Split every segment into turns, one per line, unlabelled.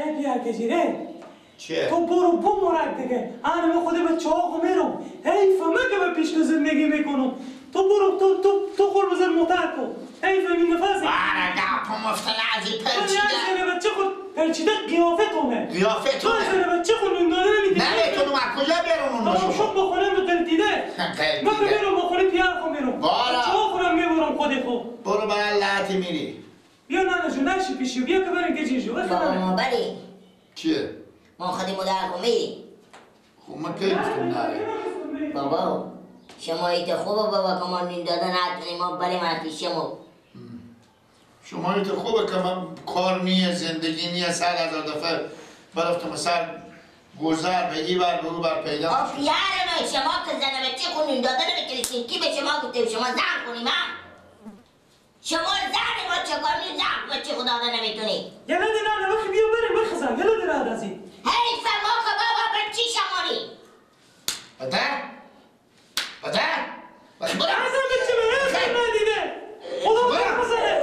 ای بیا کجیره
چیه؟
تو برو بمرک دیگه انا من خودم به چاق میرم حیف من که به پیش تو زندگی میکنم تو برو تو تو تو خور بزن موتر کن حیف من نفسی
بارا گپم افتاده از این پرچیده
بچه خود پرچیده قیافه تونه
قیافه تونه
تو بچه خود نون داده نمیده
نمیتونم از کجا بیارم اون
باشو شب بخورم به دل دیده من میرم بخوری پیار خو میرم
بارا
چاق خورم میبرم خودی خو
برو به لعنتی میری
بیا نانه جو نشی پیشی بیا که بریم گجی جو
بابا ما بریم
چیه؟
ما خودی مادر خو میریم
خب من کی گفتم نره
بابا شما ایت خوبه بابا که ما نون داده نتونیم ما بریم از پیش شما
شما ایت خوبه که من کار نیه زندگی نیه سر هزار دفعه برفتم سر گذر به ای بر به او بر پیدا
آه پیار من شما که زن بچه خون نون داده نمیتونستین کی به شما گفته شما زن کنیم ها؟ شما زن ما چه کنی زن بچه خدا داده نمیتونی
یلا دی نانه وقتی بیا بریم بخزن یلا دی راه رازی
حیف ما که بابا بچی شماری
بده بده بده
اصلا بچه به خیر ندیده خدا بر بزنه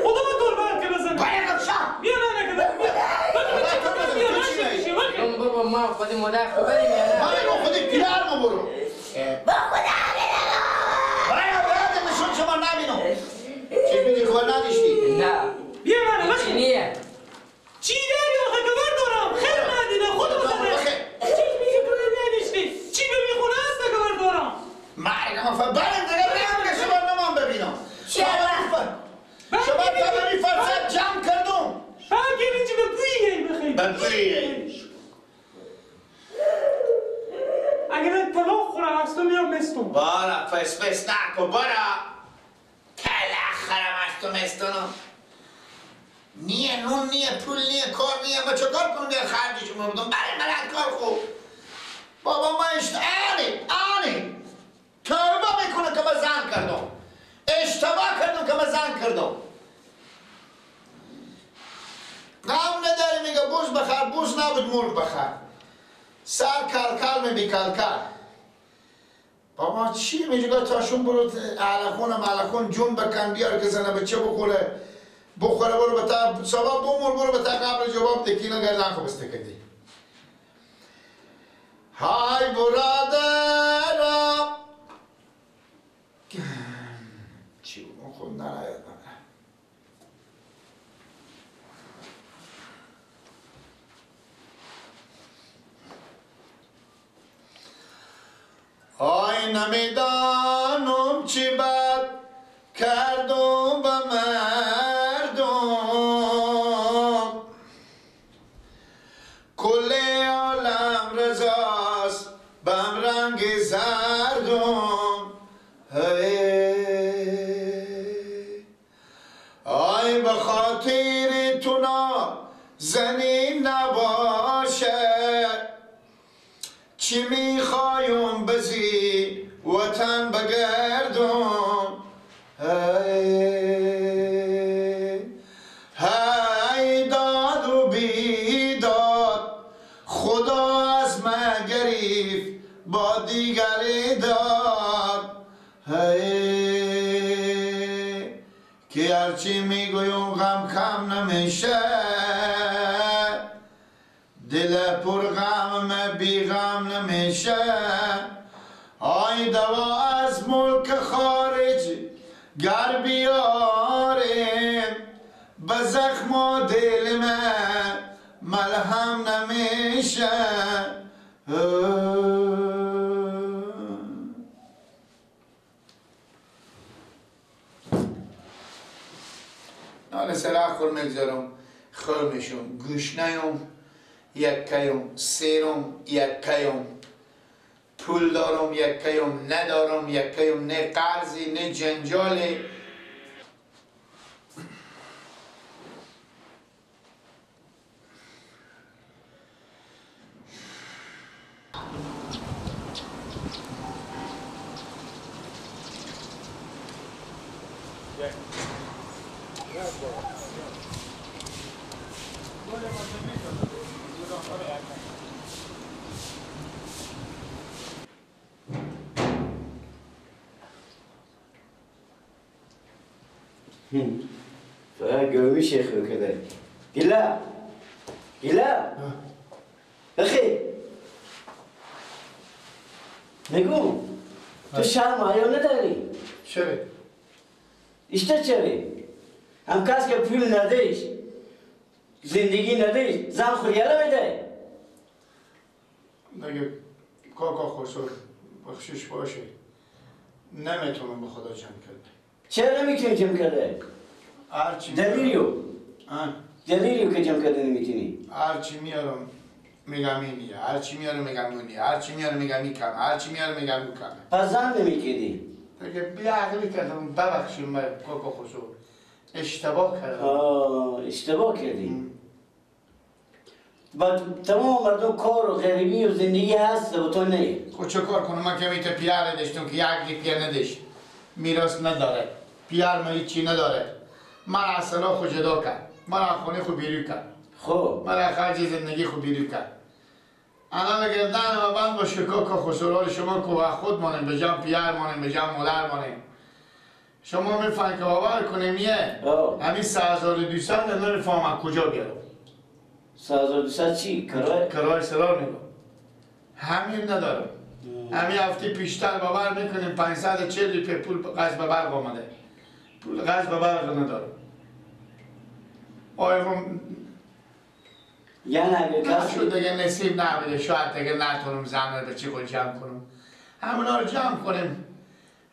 خدا دور بر که بزنه بیا نانه که بیا بیا نشی پیشی
بابا ما خودی مادر خو بریم یا نه؟
من خودی پیار ما برو
با خدا
برای برای نشون شما نبینم چیز میدی خبر نداشتی؟
نه
بیا نانه
چی نیه؟
چی داری آخه کبر دارم خیر ندیده خدا بزنه چیز میدی خبر نداشتی چی به میخونه هست کبر دارم
مرگ ما بریم دیگه بریم که شما نمان ببینم شما برای فرصت جمع کردم
بگی اینجا به بویی بخیر
به بویی
اگه من طلاق خورم از تو میام مستون
بارا فس فس نکن بارا طلاق خورم از تو مستونم نیه نون نیه پول نیه کار نیه ما چه کار کنم دیگه خرج شما بدم برای ملت کار خوب بابا ما آنی توبه میکنه که من زن کردم اشتباه کردم که من زن کردم غم نداری میگه بوز بخر بوز نبود مرغ بخر سر کلکل می بی کلکل بابا چی میگه تاشون برو علخون ملخون جون بکن بیار که زنه بچه بخوره بخوره برو به تا صبح بمور برو به تا قبل جواب دکینا گردن خوب استکدی های برادرم چی بود خود نرایت ندارم آی نمیدانم چی بد کردم به مردم کل عالم رضاست بم رنگ زردم آی به خاطر تو نازنین نباشه چی میخوایم بزی وطن بگردم هی داد و بیداد خدا از من گریف با دیگری داد که هرچی میگویم غم کم نمیشه دل پر غم بی غم نمیشه آی دوا از ملک خارج گر بیاریم به زخم دل من ملهم نمیشه نال سر خور میگذارم خور میشم گوشنیم یک کیم سیرم یک کیم پول دارم یک کیم ندارم یک کیم نه قرضی نه جنجالی
فقط گوشی خو کده گلا
ایلا اخی میگم تو شرم حیا نداری؟
چرا؟
اشته چرا؟ هم کس که پول ندیش زندگی ندیش زن خوریه میده.
دیگه کاکا خسرو بخشش باشه نمیتونم به خدا جمع کرده.
چرا نمیتونی جمع کرده؟
هرچی
دلیلیو دلیلیو که جمع کرده نمیتونی.
هرچی میارم میگم اینیه، هرچی میارم میگم اونیه، هرچی میارم میگم این کم، هرچی میارم میگم اون کمه.
پس زن نمیکردی؟
دیگه بی عقلی کردم ببخشید من کاکا خسرو اشتباه کردم.
اشتباه کردی. با تمام مردم کار و غریبی و زندگی هست و تو نه.
خب چه کار کنم من که میت پیاره داشتم که یک پیار نداشت، میراث نداره، پیار من هیچی نداره. من اصلا خود جدا کرد، من از خونه خود بیرون کرد،
خب
من از خرج زندگی خود بیرون کرد. الان گردن ما بند باشه کاکا خسرو شما که خود مانیم به جمع پیار مانیم به جمع مادر مانیم. شما میفهمید که باور کنیم یه همین 3200 نمیفهمم از کجا بیارم.
3200 چی؟
کرای سرار میگم همین ندارم. همین هفته پیشتر باور میکنیم 540 روپیه پول قرض به برق آمده، پول قرض به برق ندارم. آیا
یعنی اگه
کسی دیگه نصیب نبوده شاید دیگه نتونم زن رو به چی خود جمع کنم. همونا رو جمع کنیم،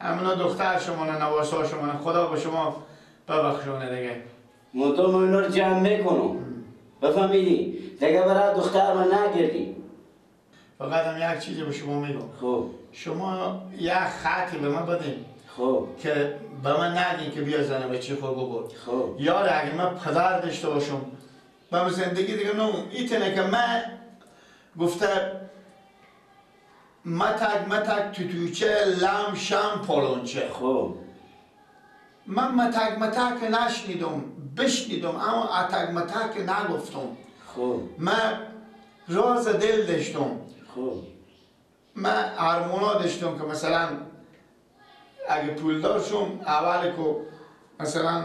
همونا دختر شما نه نواسا شما نه، خدا به شما ببخشونه دیگه.
منتها ما اینا رو جمع میکنم بفهمیدی؟ دیگه برای دختر من نگردی.
فقط هم یک چیزی به شما میگم.
خب
شما یک خطی به من بدین.
خب
که به من نگین که بیا زنه به چی خود ببر.
خب
یار اگه من پدر داشته باشم به زندگی دیگه نمون ایتنه که من گفته متک متک توتوچه لم شم پالونچه.
خب
من متک متک نشنیدم بشنیدم اما اتک متک نگفتم.
خب
من راز دل داشتم.
خب
من ارمونا داشتم که مثلا اگه پول داشتم اول که مثلا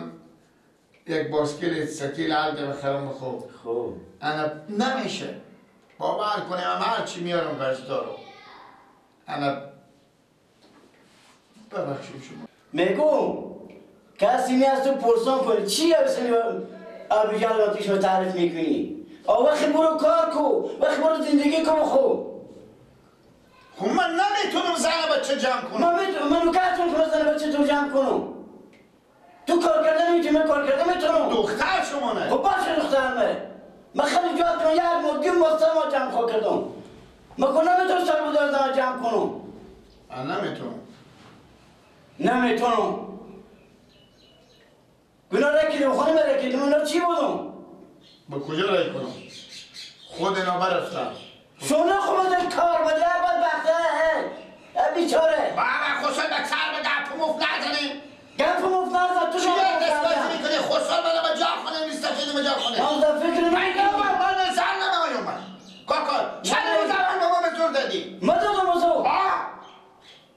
یک باسکیل سکیل علده بخرم بخور.
خب
انا نمیشه باور کنیم هم هرچی میارم قرض دارم. انا ببخشید شما
میگم کسی نیست تو پرسان کنی چی هستنی آبیجان پیش رو تعریف میکنی؟ وقتی برو کار کو، وقتی برو زندگی کن. خب
خب من نمیتونم زن بچه جمع کنم.
من نکرتون کنم زن بچه تو جمع کنم. تو کار کرده نمیتونی، من کار کرده میتونم.
دختر شما نه.
خب باشه دخترمه. من خیلی جواب کنم یک ماه دو ماه سه ماه جمع خواه کردم. من که نمیتونم سال بودم جمع کنم.
من نمیتونم.
نمیتونم. گناه رکیدم خانم رکیدم اونا چی بودم؟
با کجا رای کنم؟ خود اینا برفتم.
شما خب کار بده بدبخته بیچاره.
بابا خسرو به سر به گپ مفت نزنی.
گپ مفت نزن تو
چی دست میکنی؟ خسرو منو به جا خونه نیست که به جا خونه.
من فکر نمیکنم.
من زن نمایم من. کاکا چند روز من بابا به زور دادی؟
ما دادم زور.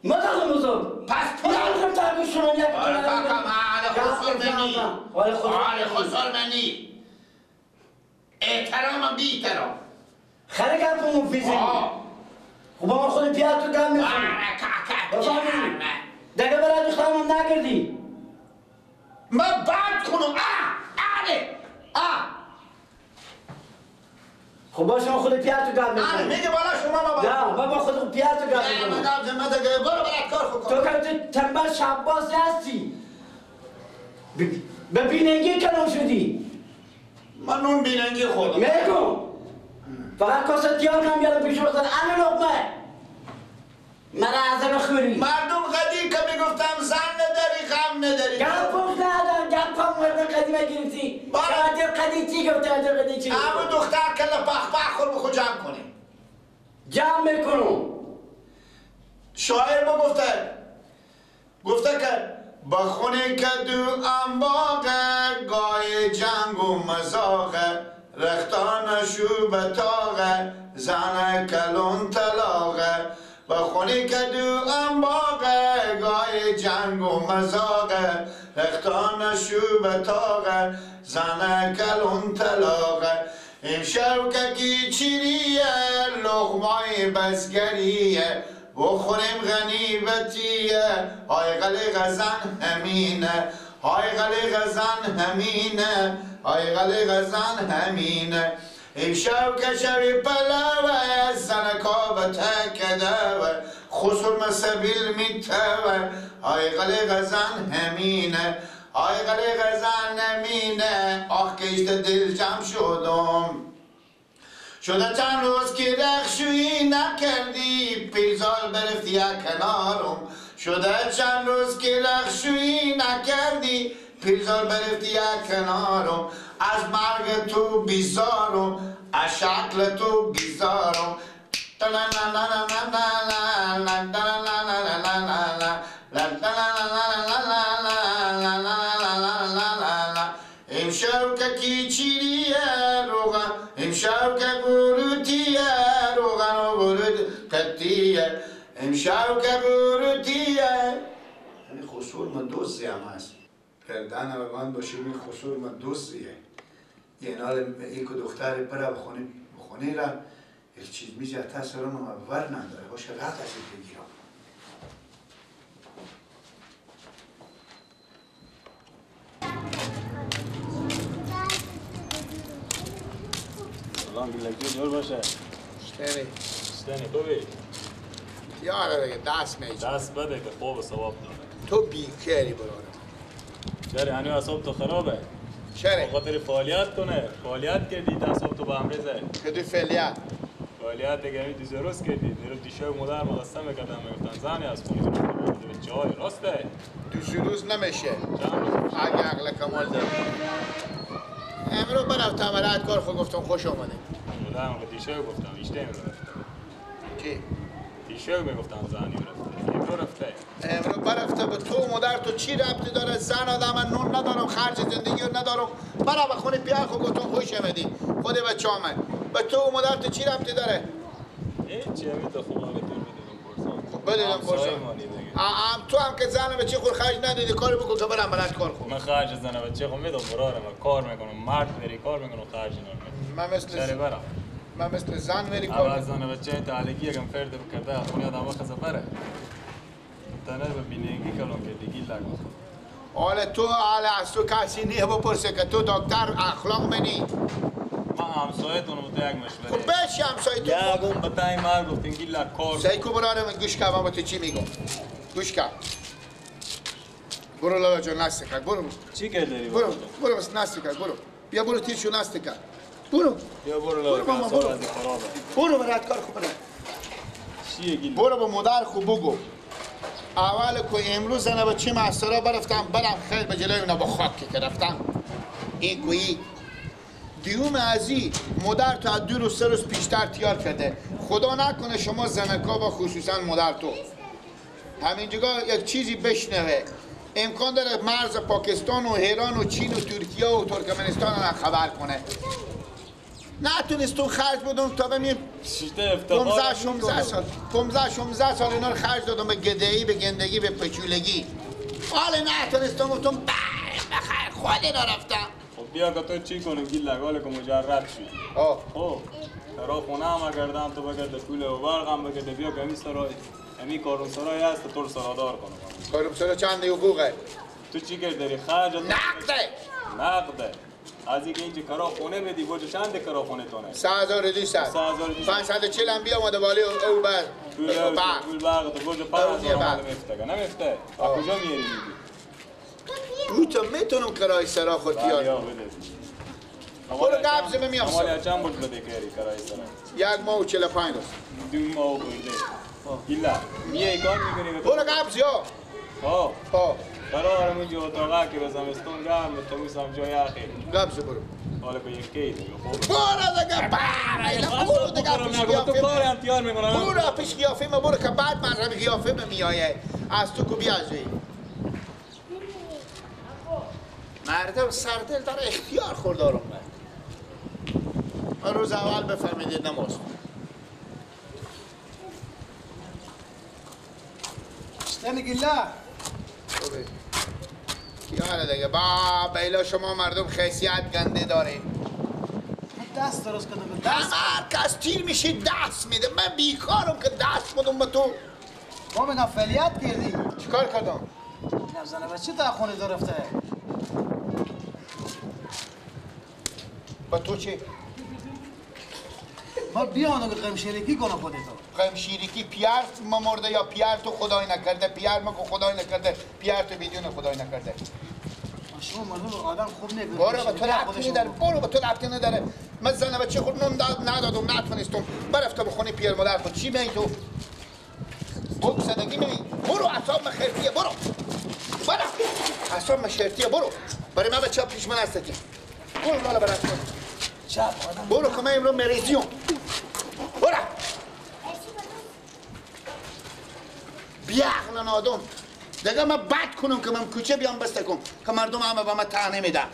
ما دادم زور.
پس تو
نمیخوام تربیت شما یک
کاکا من خسرو منی. آره خسرو منی. احترام بی احترام.
خیلی گپ مفت میزنی. خب ما خود پیاد تو گم میزنی. بفهمی؟ دیگه برای دخترم نکردی.
من بد کنم. آره
خب باشه من خود پیاد تو گم میزنم.
میگه بالا شما ما
نه من با خود پیاد تو گم میزنم.
نه من دیگه برو برات کار خود.
تو که تو تنبل شباز هستی. به بیننگی کلام شدی.
من اون بیننگی خوردم.
میگم فقط کاسه تیار نم بیارم پیش بزن انا لقمه من از خوری
مردم قدیم که میگفتم زن نداری غم نداری
گپ ندارم گپ هم مردم قدیم گرفتی برادر قدیم چی گفت برادر قدیم چی
همون دختر کلا پخ پخ خور بخو جمع کنی
جمع میکنم.
شاعر ما گفته که با خونه که دو انباغه گای جنگ و مزاغه رختان شو به تاغه زن کلون طلاقه با خونه که دو انباغه گای جنگ و مزاغه رختان شو به تاغه زن کلون طلاقه امشب که چیریه لغمای بزگریه بخوریم غنیبتیه های غلی غزن همینه های غلی غزن همینه های غلی غزن همینه امشب که شبی پلوه زنکا به تکدوه خسر مسبیل میتوه های غلی غزن همینه های غلی غزن همینه آخ که ایشت دل جمع شدم شده چند روز که رخشویی نکردی پیلزال برفتی کنارم شده چند روز که رخشویی نکردی پیلزال برفتی کنارم از مرگ تو بیزارم از شکل تو بیزارم امشب که کیچیریه روغن امشب که بروتیه روغن و برود قطیه امشب که بروتیه. این خسور ما دوزی هم هست پردن و من باشیم این خسور ما دوزیه یه نال ایک دختر بره بخونه را یک چیز میزه تاثیر اونو ور نداره باشه رد از این بگیرم.
سلام گلک جور باشه.
شتنی
شتنی خوبی؟
یاره دیگه دست میجی
دست بده که خوب و ثواب داره.
تو بیکری برادر.
چرا هنوز اعصاب تو خرابه؟
چرا؟
بخاطر فعالیت کنه. فعالیت کردی اعصاب تو به هم ریزه.
کدی فعالیت؟
فعالیت دیگه همین دیزه روز کردی. دیروز دیشب مادر مقسم می‌کردن میگفتن زنی از خونه تو جای راسته.
دو روز نمیشه.
چند
اگه عقل کمال داری. امروز برفتم برات کار خود گفتم خوش آمده.
مادرم که دیشب گفتم ایشته امروز رفته.
کی؟
دیشب میگفتم زنی رفته. امروز رفته.
امروز برفته به تو مادر تو چی ربطی داره؟ زن آدم من نون ندارم خرج زندگی رو ندارم. برا به خونه پیار خود گفتم خوش آمدی. خود بچه آمد. به تو و مادر تو چی ربطی داره؟
هیچ همین تو خوب تو میدونم پرسان.
خب بدونم پرسان. تو هم که زن بچه خود خرج ندیدی کاری بکن که برم برات کار کنم.
من خرج زن بچه خود میدم برارم من کار میکنم مرد میری کار میکنم خرج نمیدم. من
مثل زن میری کار.
اول زن بچه تعلقی اگم فرد کرده خونه آدم خزه بره. تنه به بینگی کلم که دیگه لگ.
حالا تو حالا از تو کسی نیه بپرسه که تو دکتر اخلاق منی.
من همسایتون رو یک مشوره.
خب بشی همسایتون.
یکم به تای مرد گفتین گیلا کار.
سعی کو برارم گوش کن من با تو چی میگم. گوش کن. برو لالا جان نست کن برو.
چی کردی؟
برو برو بس نست کن برو. بیا برو تیرشو نست کن. برو.
بیا برو لالا.
برو برو. برو برات کار خوب برو.
چیه گیل؟
برو به مادر خوب بگو. اول که امروز انا با چی محصرا برفتم برم خیر به جلوی اونا با خاک که رفتم. این گویی دیوم ازی مادر تو از 2 روز 3 روز پیشتر تیار کرده. خدا نکنه شما زنکا با خصوصا مادر تو همینجا یک چیزی بشنوه امکان داره مرز پاکستان و ایران و چین و ترکیه و ترکمنستان رو خبر کنه. نتونستون خرج بدم تا ببینیم 15 16 سال 15 16 سال اینا رو خرج دادم به گدایی به گندگی به پچولگی. حالا نتونستم گفتم بخیر خود اینا رفتم.
خب بیا که تو چی کنی گیل لگاله که مجرد شدی. خب سرا خونه هم کردم تو بگرد پول و برق هم بگرد بیا که همی سرای همی کارون سرای هست تو رو سرادار کنم.
کارون سرا چند حقوقه؟
تو چی کرد داری خرج
نقده
نقده از اینکه اینجا کرا خونه بدی بوجه چند کرا خونه تونه؟
3200 540 هم بیا آمده بالی او بر
پول برق تو بوجه 5000 آمده میفته نمیفته از کجا میاری میدی؟
او تا میتونم کرای سرا خود بیارم. برو قبض میام.
امالی چند بود بده کری کرای سرا؟
1 ماه و 45 روز.
2 ماه و برده. گیلا میای کار میکنی؟
برو قبض یا.
ها.
ها.
قرارم اونجا اتاقه که به زمستون گرم تموز هم جای یخی.
قبض برو.
حالا که یک کی دیگه خب.
برو دیگه برو دیگه پیش قیافه.
تو کار هم تیار میکنم.
برو پیش قیافه ما برو که بعد مذهب قیافه میایه. از تو کو بیازی. مردم سردل در اختیار خوردارم مرد. من روز اول بفهمیدید نماز.
اشتنی گله.
یاره دیگه با بیلا شما مردم خیصیت گنده دارین.
دست درست کردم دست.
هر کس تیر میشه دست میده. من بیکارم که دست بدم به تو.
با میگم فعلیت کردی.
چیکار کردم؟
زنه بچه تا خونه درفته.
با تو چه؟
ما بیان که غم شریکی کنم خودتو.
غم شریکی پیر ما مرده یا پیر تو خدای نکرده، پیر ما که خدای نکرده، پیر تو بدون خدای نکرده.
شما مردم آدم خوب نگه.
برو به تو ربطی نداره، برو به تو ربطی نداره. من زنه بچه خود نون ندادم نتونستم. برفتم به خونه پیر مادر خود. چی می تو؟ بگو می. برو اعصاب مخرتیه برو. برو اعصاب مخرتیه برو. برای من بچه پیش من هستی. برو لالا برم. برو که من امروز مریضیم. برو. بیعقل نادون. دیگه من بد کنم که من کوچه بیام بسته کنم که مردم همه به من طعنه میدن.